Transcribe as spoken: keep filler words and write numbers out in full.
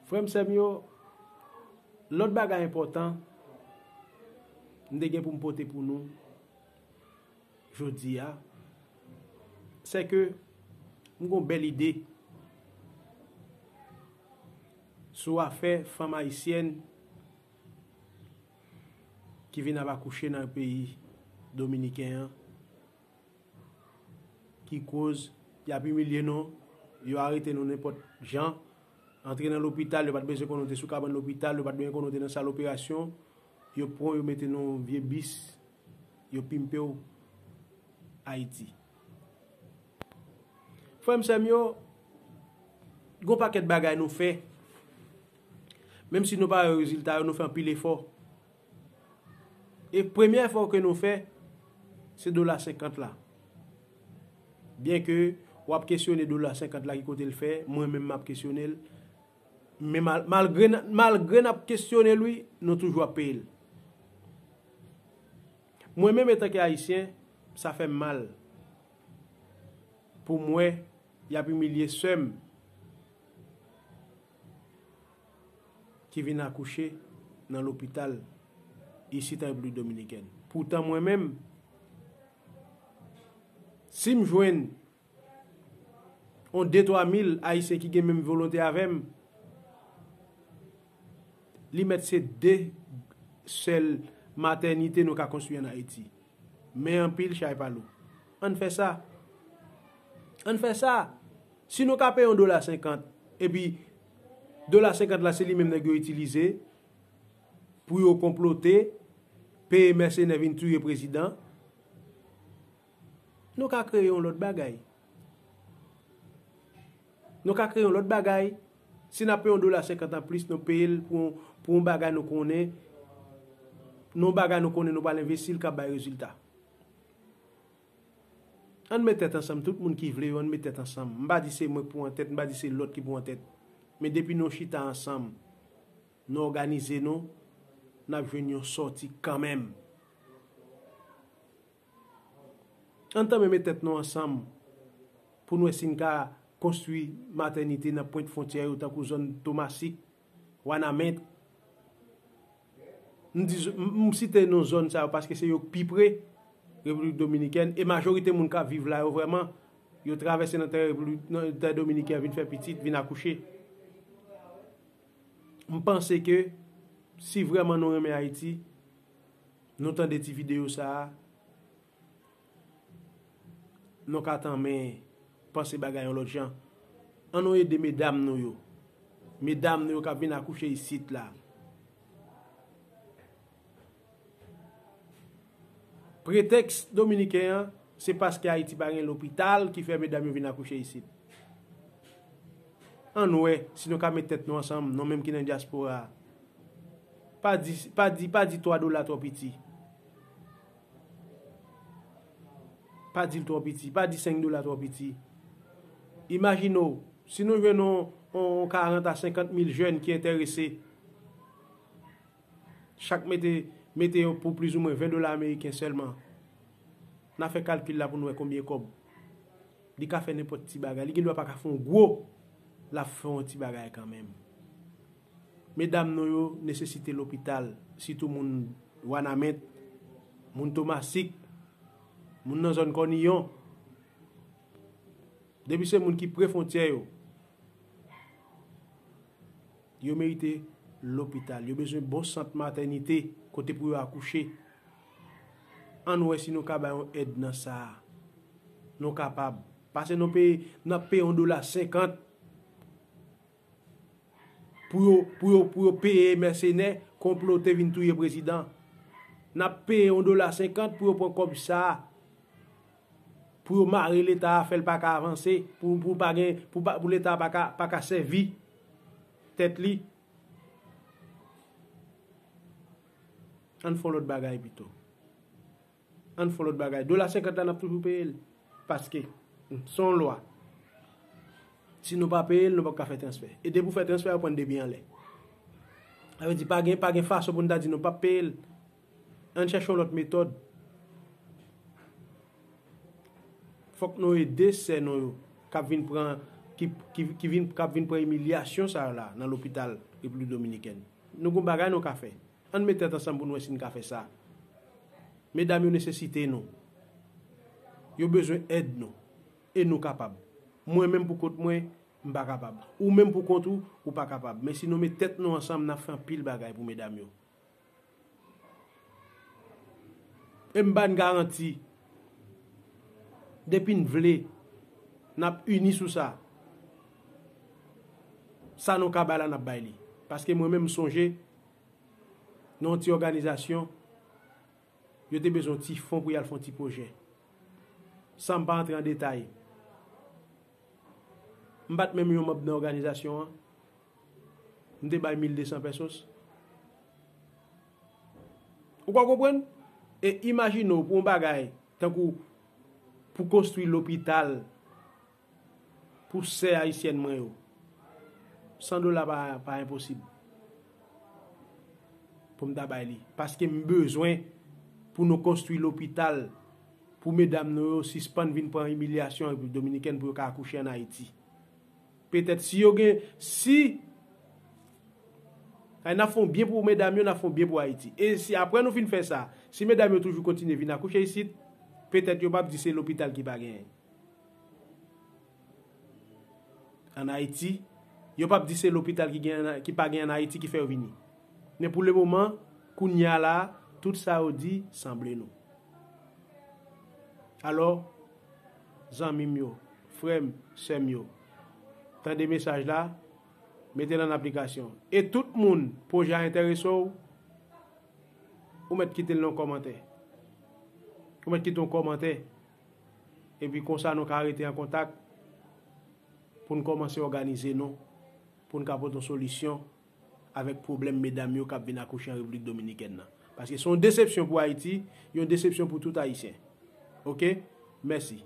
Frè m, sè m yo, lòt bagay enpòtan m te gen pou m pote pou nou jodi a, se ke m gon bèl ide sou afè fanm ayisyèn ki vin ap akouche nan peyi dominiken an, ki koz y ap imilye nou, yo arete nou nenpòt jan, antre nan lopital, yo pa t bezwen konnen w te sou kabann lopital, yo pa t bezwen konnen w te nan sal operasyon, yo pran w, yo mete nan yon vye bis, yo pimpe w Ayiti. Frè m, sè m yo, gon pakèt bagay nou fè. Menm si nou pa wè rezilta yo, nou fè anpil efò. E premye efò ke nou fè, se dola senkant la. Byen ke w ap kesyone dola senkant la ki kote l fè, mwen menm m ap kesyone l. Men mal, malgre, n- malgre n ap kesyone l, wi, nou toujou ap peye l. Mwen menm, etanke Ayisyen, sa fè m mal pou m wè y ap imilye sè m ki vin akouche nan lopital isit an Repiblik Dominikèn. Poutan mwen menm, si m jwenn yon de twa mil Ayisyen ki gen menm volonte avè m, li mèt se de sèl matènite nou ka konstwi ann Ayiti. Men anpil chay pa lou. Ann fè sa. Ann fè sa. Si nou ka peye yon dola senkant, epi dola senkant la se li menm nèg yo itilize pou yo konplote, peye mèsenè vin touye prezidan, nou ka kreye yon lòt bagay. Nou ka kreye yon lòt bagay. Si n ap peye yon dola senkant anplis, nou peye l pou, pou yon bagay nou konnen, nou yon bagay nou konnen nou pral envesti l k ap bay rezilta. Ann met tèt ansanm, tout moun ki vle yo, ann met tèt ansanm. M pa di se mwen k pou an tèt, m pa di se lòt ki pou an tèt. Men depi nou chita ansanm, nou òganize nou, n ap jwenn yon sòti kanmenm. Ann tanmen met tèt nou ansanm pou n wè si n ka konstwi matènite nan pwent fwontyè yo, tankou zòn Tomasik, Wanament. M di, m, m site non zòn sa yo paske se yo k pi pre Repiblik Dominikèn, e majorite moun k ap viv la yo vrèman, yo travèse nan tè Repiblik, nan tè dominiken an vin fè pitit, vin akouche. M panse ke si vrèman nou renmen Ayiti, nou tande ti videyo sa a, nou ka tanmen panse bagay yon lòt jan. Ann nou ede medam nou yo. Medam nou yo k ap vin akouche isit la. Pretèks dominiken an, se paske Ayiti pa gen lopital ki fè medam yo vin akouche isit. Ann wè si nou ka met tèt nou ansanm, nou menm ki nan dyaspora a. Pa di, pa di, pa di twa dola twò piti. Pa di l twò piti, pa di senk dola twò piti. Imajine w, si nou jwenn yon, yon karant a senkant mil jèn ki enterese, chak mete, mete yon pou plizoumwen ven dola ameriken sèlman. N a fè kalkil la pou n wè konbyen kòb. Li ka fè nenpòt ti bagay. Li gendwa pa ka fè yon gwo, l ap fè yon ti bagay kanmenm. Medam nou yo nesesite lopital, sitou moun Wanament, moun Tomasik, moun nan zòn Kòniyon. Depi se moun ki pre fwontyè yo, yo merite lopital. Yo bezwen bon sant matènite kote pou yo akouche. Ann wè si nou ka bay yon èd nan sa a. Nou kapab. Pase nou peye, n ap peye yon dola senkant pou yo, pou yo, pou yo peye mèsenè, konplote vin touye prezidan. N ap peye yon dola senkant pou yo pran kòb sa a, pou yo mare Leta a, fè l pa ka avanse, pou, pou pa gen, pou pa, pou Leta a pa ka, pa ka sèvi tèt li. Ann fè yon lòt bagay pito. Ann fè yon lòt bagay. Dola senkant la, n ap toujou peye l. Paske, se yon lwa. Si nou pa peye l, nou p ap ka fè transfè. E depi w fè transfè, yo pran depi anlè. Sa vle di, pa gen, pa gen fason pou n ta di nou p ap peye l. Ann chèche yon lòt metòd. Fòk nou ede sè nou yo k ap vin pran ki, ki, ki vin, k ap vin pran imilyasyon sa yo la nan lopital Repiblik Dominikèn. Nou gon bagay nou ka fè. Ann met tèt ansanm pou n wè si n ka fè sa. Medam yo nesesite nou. Yo bezwen èd nou. E nou kapab. Mwen menm pou kont mwen, m pa kapab. Ou menm pou kont ou, ou pa kapab. Men si nou met tèt nou ansanm, n ap fè anpil bagay pou medam yo. E m ba n garanti, depi n vle, n ap ini sou sa. Sa nou ka bay la, n ap bay li. Paske mwen menm, m sonje, nan yon ti òganizasyon, yo te bezwen yon ti fon pou y al fè yon ti pwojè. San m pa antre an detay, m pa t menm yon manm nan òganizasyon an. M te bay mil de san pesos. Ou ka konprann? E imajine w pou yon bagay tankou pou konstwi lopital pou sè ayisyèn mwen yo. San dola pa, pa enposib pou m ta bay li. Paske m bezwen pou nou konstwi lopital pou medam nou yo sispann vin pran imilyasyon Repiblik Dominikèn pou yo ka akouche ann Ayiti. Petèt si yo gen, si, ay, n ap fè yon byen pou medam yo, n ap fè yon byen pou Ayiti. E si apre nou fin fè sa, si medam yo toujou kontinye vin akouche isit, petèt yo p ap di se lopital ki pa genyen ann Ayiti, yo p ap di se lopital ki gen, ki pa gen ann Ayiti ki fè yo vini. Men pou lemoman, kounye a la, tout sa yo di sanble nou. Alò, zanmi m yo, frè m, sè m yo, tande mesaj la, mete l an aplikasyon. E tout moun pwojè a enterese w, ou mèt kite l nan yon kòmantè. Ou mèt kite yon kòmantè. Epi konsa nou ka rete an kontak pou n kòmanse òganize nou, pou n ka pote yon solisyon avèk pwoblèm medam yo k ap vin akouche an Repiblik Dominikèn nan. Paske se yon desepsyon pou Ayiti, yon desepsyon pou tout Ayisyen. Oke? Mèsi.